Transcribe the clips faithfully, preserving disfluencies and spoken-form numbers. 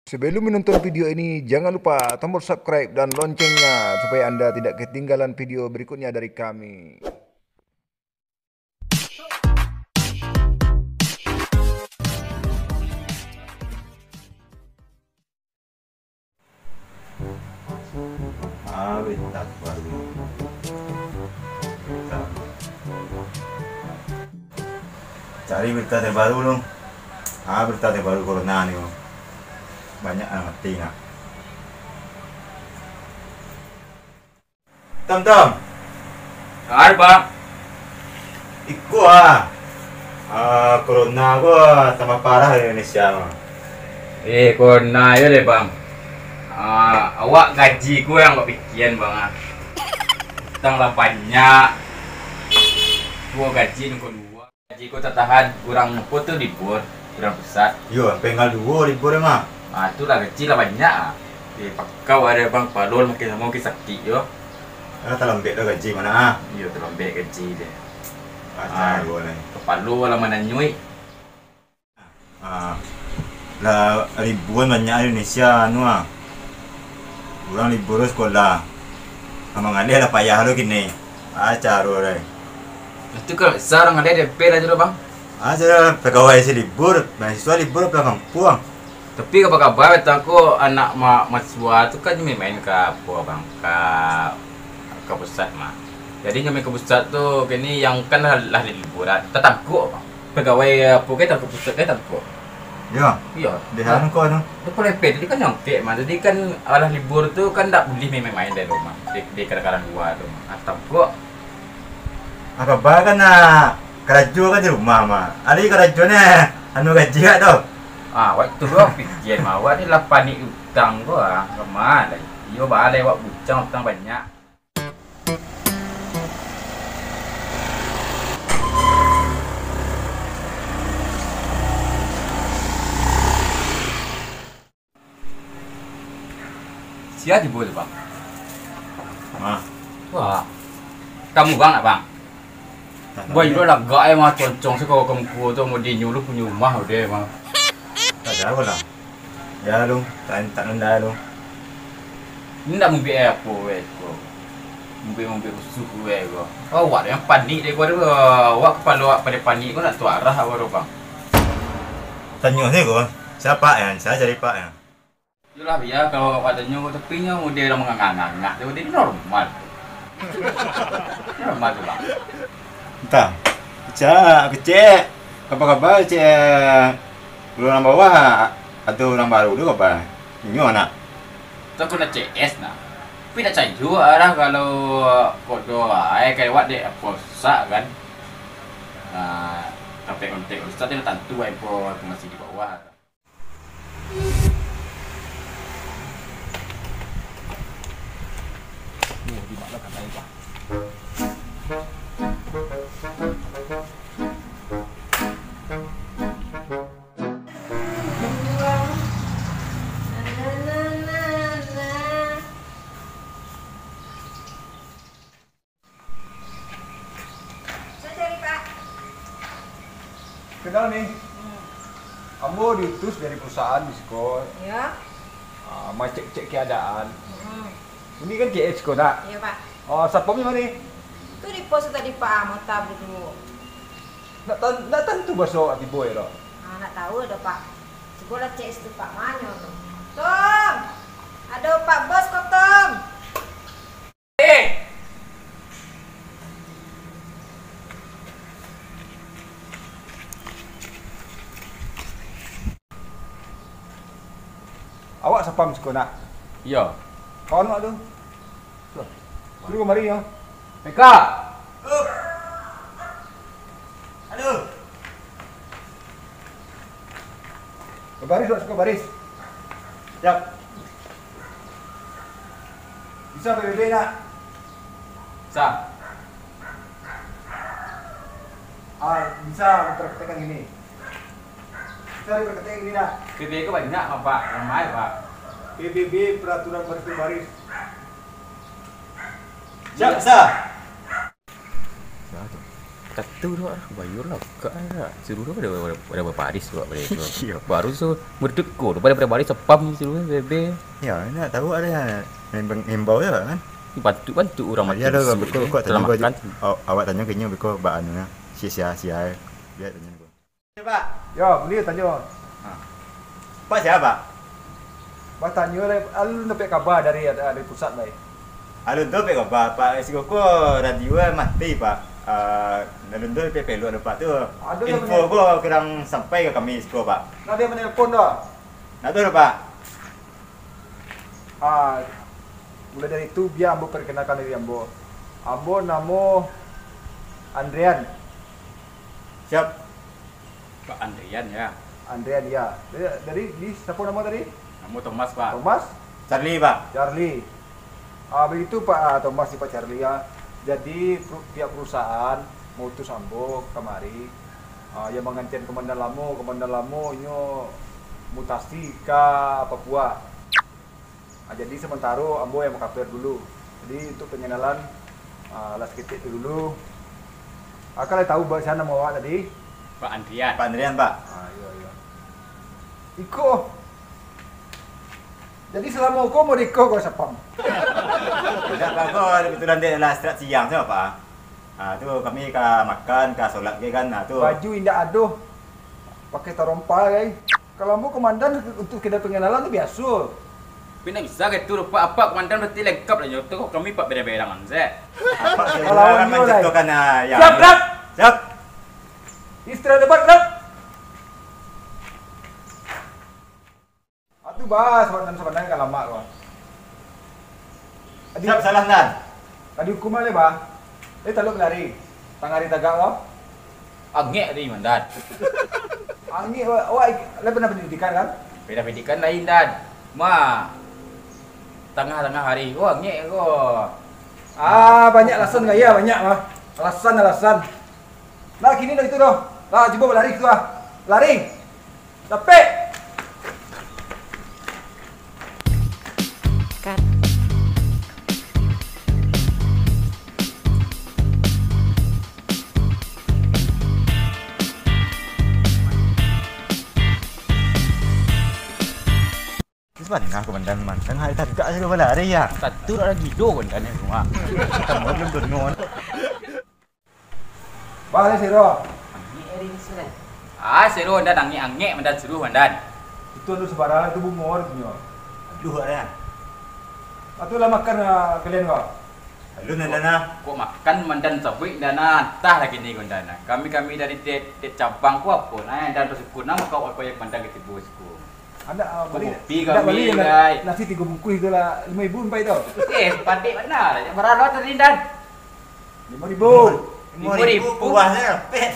Sebelum menonton video ini, jangan lupa tombol subscribe dan loncengnya supaya Anda tidak ketinggalan video berikutnya dari kami. Ah, berita terbaru. Cari berita terbaru dong. Ah, berita terbaru corona ni, dong. Banyak urang mati nak. Tam, Tam. Ari, Bang. Iko ah. Ah, corona ko tambah parah di Indonesia, Bang. Eh, corona yo deh, Bang. Ah, awak gaji ko yang awak pikian, Bang, ah. Utang lah banyak. Duo gaji nunggu dua. Gaji ko tatahan, urang apo tu libur, urang pusat. Yo, sampai tanggal duo libur mah. Ah, tu lah gaji lah banyak ah. Eh, pakau ado, Bang, kapalo makin lamo makin sakik yo. Ah, talambek dah gaji mah ah. Iyo, talambek gaji deh. Ah, ah, caro lai. Kapalo lah mananyuik. Ah, lah liburan banyak di Indonesia anu ah. Urang libur sekolah. Amak ngaleh lah payah lo kini. Ah, caro lai. Itu kalau bisa urang ngaleh D P lah tu lo, Bang. Ah, sudah pegawai si libur, mahasiswa libur pulang kampuang. Tapi kaba-kaba, beta ko anak ma-, mahasiswa tu kan main-main ka apo, Bang, ka, ka pusat mah. Jadi nyo main ka pusat tu, kini yang kan lah, lah libur, ah, tatangkuak, Bang. Pegawai apo ka tatangkuak, pusat ka tatangkuak. Yo. Iyo. Di anu ko anu. Tu pun lepeh, jadi kan nyontek mah. Jadi kan alah libur tu kan ndak buliah main-main dari rumah, di, di kadang-kadang lua tu mah. Ah, tatangkuak. Apa ba kan nak karajo kan di rumah mah. Ari karajo ni anu gaji kak tu. Ah, waktu tu pikian mah, awak ni lah panik utang ko ah. Lamah lai. Iyo, baa lai awak bucang utang banyak. Sia tibo tu, Bang? Hah? Wah. Kamu, Bang, nak, Bang? Buai lo lagak eh, mah, concong se ka muko tu, mau dinyo lu punyo rumah udah, mah. Tak jauh lah. Ya lu, tak, tak nunda lu. Ini ndak mumbik eh, apo weh ko. Mumbik-mumbik rusuh weh ko. Awak yang panik deh ko, awak kapalo awak pado panik ko, nak tu arah awak tu, Bang. Tanyo se ko, sia Pak yan, sia cari Pak yan. Yolah, bia kalau awak tanyo, tapi nyo model urang mangangah-angah tu, jadi normal. Normal tu, Bang. Entah. Cak, kecek. Kaba-kaba, cek. Urang bawah, atau urang baru tu kaba? Inyo anak. Tu aku nak C S nah. Tapi nak cayo arah kalau kodo ai, kayak awak dek apo sak kan. Nah, kontak-kontak rusak tu nak tantu ai po masih di bawah. Saya cari, Pak. Kenal nih. Hmm. Ambo diutus dari perusahaan di siko. Ya. Ah, mau cek-cek keadaan. Hmm. Ini kan C S ko, nak? Iya, Pak. Oh, satpamnya mana? Itu di pos tadi, Pak. Ah, mau tabur dulu. Nak tan-, nak tantu baso tibo ya, dok? Ah, nak tahu ada, Pak. Sekolah C S tu, Pak. Mana tu? Tom! Ada Pak Bos kok, Tom? Eh! Awak satpam siko, nak? Iyo. Kawan awak tu? Tuh. Suruh kamari, yo. Meka! Aduh. Ka baris, Dok, ka baris. Siap. Bisa P B B, nak? Bisa. Ah, bisa diperketekkan gini. Bisa diperketekkan gini, nak? P B B ko banyak, Pak. Ramai, Pak. P B B, peraturan baris baris. Siap, bisa. Siapa tu? Kato tu, ah, bayar lah, kak, ah. Suruh tu pada, pada, pada baris tu, pada itu. Iyo. Baru tu, merdeka tu, pada, pada baris sapam suruh, bebe. Yo, nak tahu ado nan meng-, ngimbau je lah, kan? Bantu-bantu urang. Jadi mati ado susu beko, tu, kok tanyo selamatkan. Awak tanyo ka inyo beko ba anu, yo. Sia-sia, sia, eh. Biar tanyo. Pak. Yo, buliah tanyo. Ha. Pak sia, Pak? Batanyo lai, alun dapek kaba dari, dari pusat lai. Alun dapek kaba, Pak. Siko ko radio mati, Pak. Ah, alun dapek pelok ado, Pak, tu. Ado nan info ko kurang sampai ka kami siko, Pak. Ndak ado nan manelpon doh? Ndak ado doh, Pak. Ah, mulai dari itu, bia ambo perkenalkan diri ambo. Ambo namo Andrian. Siap. Pak Andrian, ya. Andrian, ya. Dari, dari, di, siapa nama tadi? Namo Thomas, Pak. Thomas? Charlie, Pak. Charlie. Ah, begitu, Pak, ah, Thomas, si Pak Charlie, ya. Jadi, peru-, pihak perusahaan mautus ambo kamari, ah, yang manggantikan komandan lamo. Komandan lamo inyo mutasi ka Papua. Ah, jadi, sementaro ambo yang makaper dulu. Jadi, untuk pengenalan, ah, lah saketek tu dulu. Akal tahu ba-, sia namo awak tadi? Pak Andrian. Pak Andrian, Pak. Ah, iyo, iyo. Iko. Jadi, selamo ko model iko ko sapam? Indak, Pak, ko kebetulan dek lah start siang sajo, Pak. Ah, tu kami ka makan, ka solat ge kan, ah, tu. Baju indak ado. Pakai tarompa gai. Kalau ambo komandan, untuk sekedar pengenalan tu biaso. Tapi ndak bisa gitu, Pak. Apak komandan berarti lengkap lah nyo. Tu kok kami pak berang-berang, Zek. Apak kalau sudah awak nyo lah. Menciptakan, ah, ya. Siap, Rap! Siap. Istirahat lebat, Rap! Atu bah, sabanang-sabanang ka lamak ko. Adi-, siap, salah, Nan. Tadi hukuman le, bah. Eh, talok lari. Tangah hari tagak ko. Angek tadi, Mandan. Angek, awak, awak ik-, lai pernah pendidikan, kan? Pernah pendidikan lain, Dan. Ma, tangah-tangah hari. Oh, angek ko. Ah, banyak alasan gaya, banyak, mah. Alasan, alasan. Nah, kini dah itu doh. Lah, cubo lari tu, ah. Lari. Dapek! Cut. Terus mana komandan mantang hari tagak sajo balari, ya? Satu lagi do komandan ni rumah. Kamu belum dengar. Bah, ni siro. Angek hari ni, Sir. Ah, siro, Mandan, angek-angek, Mandan, suruh, Mandan. Itu anu sembarangan, itu bungo, punyo. Aduh, ada. Atu lah makan, ah, kalian, ko? Alun, Mandan, ah. Kok makan, Mandan, sabuik, Mandan, ah. Antah lagi ni, Mandan, ah. Kami-kami dari tiap, tiap cabang ko apo, nah, Mandan, bersyukur, nah, maka apa yang Mandan ketipu, syukur. Anda, ah, bali, kopi anda kami, bali, gai. Nasi tigo bungkuih tu lah, limo ribu sampai tu. Eh, padik bana lah. Bara tadi, Dan? Limo ribu. Limo ribu, limo ribu. Kuah se dapek.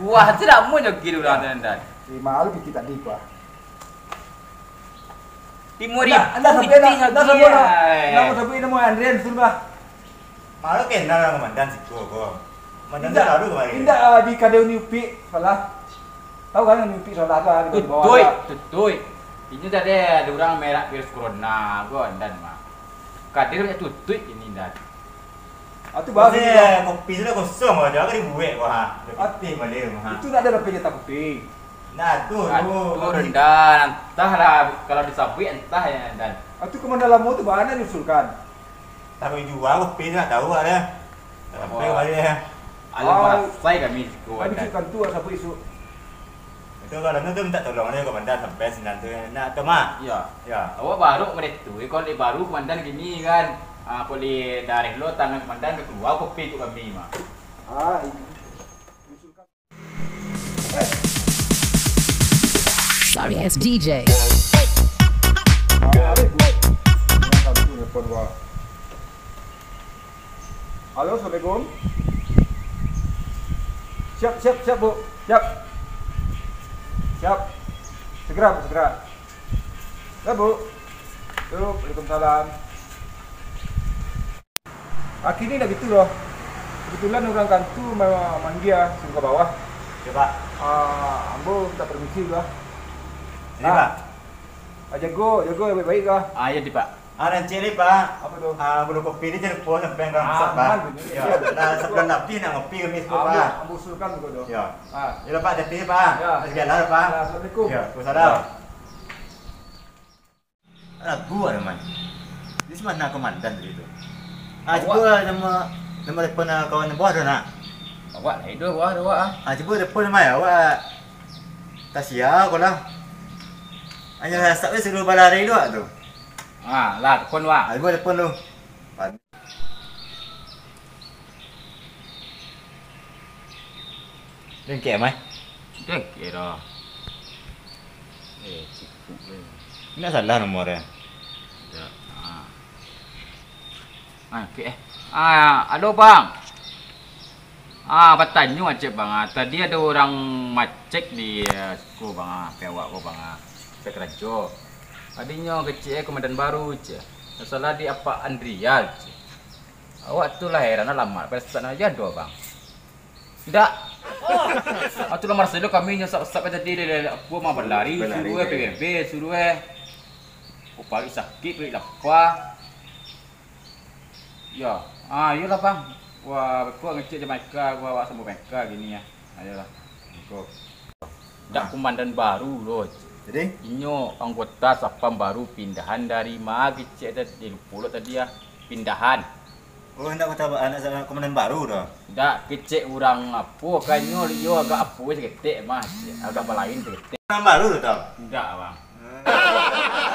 Kuah se dak amuah joget urang tu, Dan. Eh, mahal pitih tadi kuah. Limo ribu pitih lagi, ai. Namo sabuik namo Andrian, suruah. Malu kenal lah komandan siko ko. Komandan tu baru kamari. Indak, ah, di Kadai Uni Upik, salah. Tahu kan Uni Upik salah tu, ah, di bawah tu, ah. Tutuik, tutuik. Inyo tadi ado urang merak virus corona ko, Andan mah. Kadai banyak tutuik ini, Andan. Ah, tu baru kopi sudah kosong, ada ka dibuek ko, ha. Dah pitih balik, ha. Itu nak ada dapat jatah kopi. Nah, tu, tu. Aduh, Andan, antahlah, kalau disabuik antah ya, Andan. Ah, tu komandan lamo tu bana diusulkan. Taruih jua kopi tu, ndak tahu lah dia. Sampai kemari dia. Alah, marasai kami siko, Andan. Kami sukan tu, sabuik isuk. Itu kalau tu minta tolong dia, komandan sampai sinan tu. Nak tu, Mak? Ya. Ya. Awak baru malihat tu, kalau dia baru komandan gini kan. Ah, kalau dareh lo tangan komandan ka kalua kopi tu kami, Mak. Ah, iya. Sorry ass D J. Halo, assalamualaikum. Siap, siap, siap, Bu. Siap. Siap. Segera, Bu, segera. Ya, Bu. Yuk, waalaikumsalam. Ah, kini ndak gitu doh. Kebetulan urang kantu ma-, manggia, suruh ka bawah. Ya, Pak. Ah, ambo minta permisi dulu, ah. Sini, Pak. Ah, jago, jago baik-baik, ah. Ah, iya, di, Pak. Ah, nan ciek ni, Pak. Apo tu? Ah, bulu kopi ni jan lupo sampai ka masak, Pak. Aman, yo. Lah, sabulan labiah nak ngopi kami sepuluh, Pak. Ambo usulkan tu, Dok. Yo. Ah. Yo lah, Pak, hati-hati, Pak. Yo. Segala, Pak. Yo, assalamualaikum. Yo, waalaikumsalam. Yo. Lagu ada, Man. Di mana komandan tadi tu? Ah, cubo lah nama, nama telepon, ah, kawan bawah tu, nak. Awak lah, itu bawah tu, awak, ah. Ah, cubo telepon, Man, awak. Tasia ko lah. Hanya rasa suruh balari tu, tu. Ah, lah, telepon, wak. Ah, cubo telepon tu. Dengkek, Mai? Dengkek dah. Eh, cukup deh. Indak salah nomor dia. Indak. Ah. Ah, oke, eh. Ah, halo, Bang. Ah, batanyo, cek, Bang. Ah, tadi ado urang macek di, eh, ko, Bang. Ah, pai awak ko, Bang. Ah, pai karajo. Adinyo kecek, eh, komandan baru, cek. Masalah di Apak Andrial, cek. Awak tu lah heran, alamat, pai sasak nan ajo ado, Bang. Ndak. Atu lah marasai lo kami nyo sap-sap tadi, le, le, apo mah balari, suruah P B B, suruah. Oh, paruik sakik, paruik lapa. Yo. Ah, iyolah, Bang. Wah, beko ngecek Jamaika, wah, awak samo Jamaika gini ya. Ayolah. Beko. Dak komandan baru lo. Jadi? Inyo anggota Satpam baru pindahan dari ma kecek tadi, lupo lo tadi ya. Pindahan. Oh, indak kota ba-, anak sa-, komandan baru tu? Indak, kecek urang apo, kanyo iyo agak apo saketek mah, agak balain saketek. Komandan baru tu, tau? Indak, Bang. Hmm.